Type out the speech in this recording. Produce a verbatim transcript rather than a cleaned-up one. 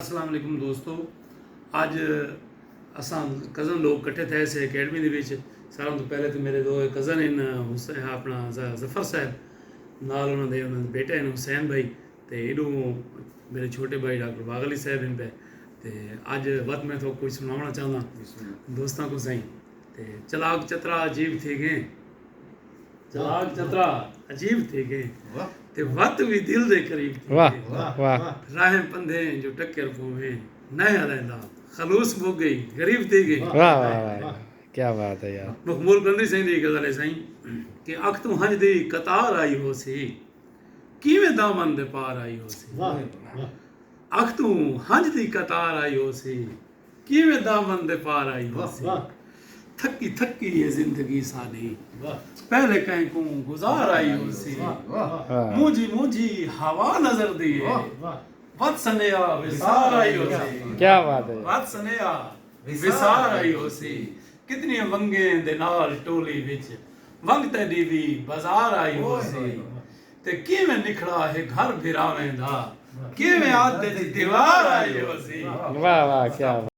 السلام علیکم دوستو، اڄ اساں کزن لوک کٹھے تھئے سے اکیڈمی دے وچ۔ ساراں توں پہلے تے میرے دو کزن ہن، حسین، اپݨا ظ-، ظفر صاحب، نال انہاں دے، انہاں دے بیٹے ہن حسین بھائی، تے ایݙوں میرے چھوٹے بھائی ڈاکٹر باغ علی صاحب ہن پئے۔ تے اڄ وت میں تہاکوں کجھ سݨاوݨا چاہنداں دوستاں کوں سئیں۔ تے چلاک چترا عجیب تھی ڳئے، چلاک چترا عجیب تھی ڳئے، تے وت وی دل دے قریب تھی ڳئے۔ راہیں پندھیں جو ٹکر پوویں، نئیں الیندا، خلوص مک ڳئی، غریب تھی ڳئے۔ واہ واہ واہ، کیا بات ہے یار۔ مقبول قلندری سئیں دی غزل ہے سئیں کہ اکھ توں ہنج دی قطار آئی ہوسی، کیویں دامن دے پار آئی ہوسی۔ اکھ توں ہنج دی قطار آئی ہوسی، کیویں دامن دے پار آئی ہوسی۔ تھکی تھکی ہے زندگی ساݙی، پہلے کہیں کوں گزار آئی ہوسی۔ مونجھی مونجھی ہوا نظر دی ہے، وت سنیہا وسار آئی ہوسی۔ کیا بات ہے۔ وت سنیہا وسار آئی ہوسی۔ کتنی ونگیں دے نال ٹولی وچ، ونگ تیݙی وی بازار آئی ہوسی۔ تے کیویں نکھڑا ہے گھر بھراویں دا، کیویں ادھ اچ دیوار آئی ہوسی۔ واہ واہ، کیا بات۔